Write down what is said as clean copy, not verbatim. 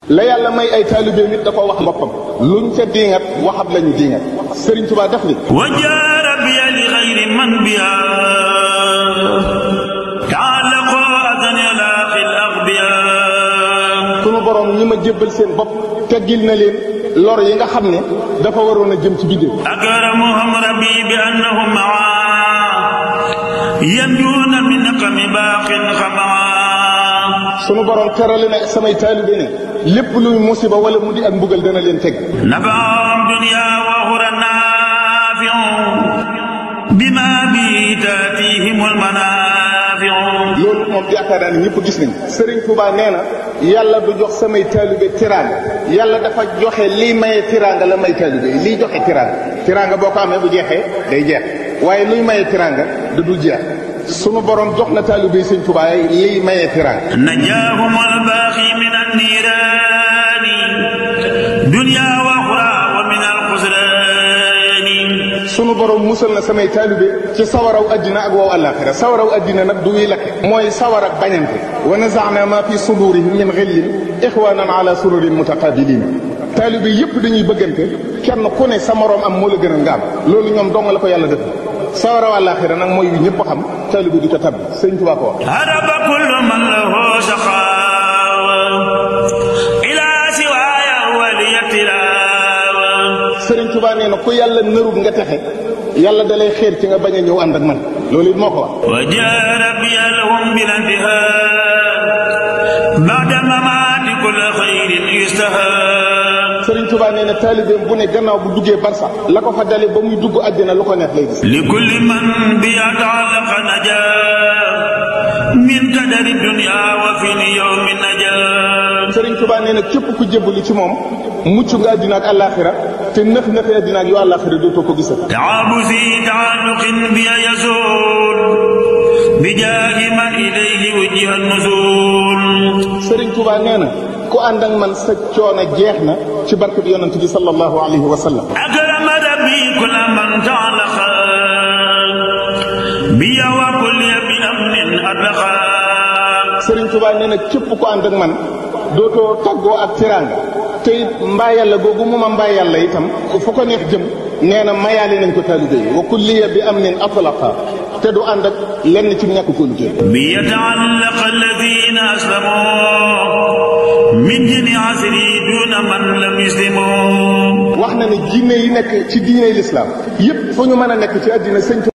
la yàlla may ay taalibe nit da ko wax boppam luñ ca diingat waxat lañu diingat Sëriñ Tuubaa def ni wajaara biya li xayri man biya taallaqo adan yalaaqil axbiya sunu borom ñi ma jébbal seen bopp teggil na leen lor yi nga xam ne dafa waroon a jëm ci biddéew akramuhum rabbi bi annahum maa yanjuuna min naqami baaqin xamaa sunu borom terale na samay taalibe ne lépp luy musiba wala mu di ak mbugal dana leen teg nabaam dunya wa axira naafiu bima bi taatihimul manaafiu loolu moom yaakaar naa ne ñëpp gis nañ Sëriñ Tuubaa nee na yàlla du jox samay taalibe tiraanga yàlla dafa joxe lii maye tiraanga la may taalibe lii joxe tiraanga boo ko amee bu jeexee day jeex waaye luy maye tiraanga da dul jeex sunu borom jox na taalibe Sëriñ Tuubaa lii maye tiraanga najaahumul baaxi min an-niiraani dunya wa axira wa min al-xusraani sunu borom musal na samay taalibe ci sawaraw addina ak wow àllaaxira sawaraw addina nag du wi lakke mooy sawar ak bañante wa nazaana ma fi sudurihim min xillin ixwanan ala sururin mutaqabilin taalibe yépp dañuy bëggante kenn ku ne sa morom am moo la gën a ngaam loolu ñoom dong la ko yàlla def sawaraw àllaaxira nag mooy wi ñëpp xam taalibe du ca tabbi Sëriñ Tuubaa ko wax haraba kullu man lahu shaqaawa ila siwaaya waliyattilaawa Sëriñ Tuubaa nee na ku yàlla nërub nga texe yàlla dalay xeer ci nga bañ a ñëw ànd ak man loolu it moo ko wax wa jaara biya lahum bil intihaa ba'da mamaati kulli xayrin yustahaa Sëriñ Tuubaa nee na taalibeem bu ne gannaaw bu duggee barsax la ko fa dale ba muy dugg àddina lu ko neex lay gis li kulli man biya ta'allaqa najaa min kadari dunya wa fi yawmi najaa Sëriñ Tuubaa nee na képp ku jébbalu ci moom mucc nga àddina ak àllaaxira te nëx nëxi àddina ak yu àllaaxira dootoo ko gisal ta'abusi ta'alluqin biya yazul bi jaahi man ilayhi wujjiha nuzul Sëriñ Tuubaa nee na ku ànd ak man sa coono jeex na ci barke bi yonent bi sallallahu alayhi wa sallam akrama rabbi kulla man ta'allaqa biya wa kulli bi amnin adlaqa Sëriñ Tuubaa nee na képp ku ànd ak man dootoo taggoo ak tiraanga te it mbaa yàlla googu mu ma mbaa yàlla itam fu ko neex jëm nee na mayaale nañ ko taalibe yi wa kulliya bi amnin atlaqa te du ànd ak lenn ci ñàkk ko lu jël bi yata'allaqa alladhina aslamu min jami asri duna man lam yuslimu wax na ne diine yi nekk ci diine l'islam yépp fu ñu mën a nekk ci àddina Sëriñ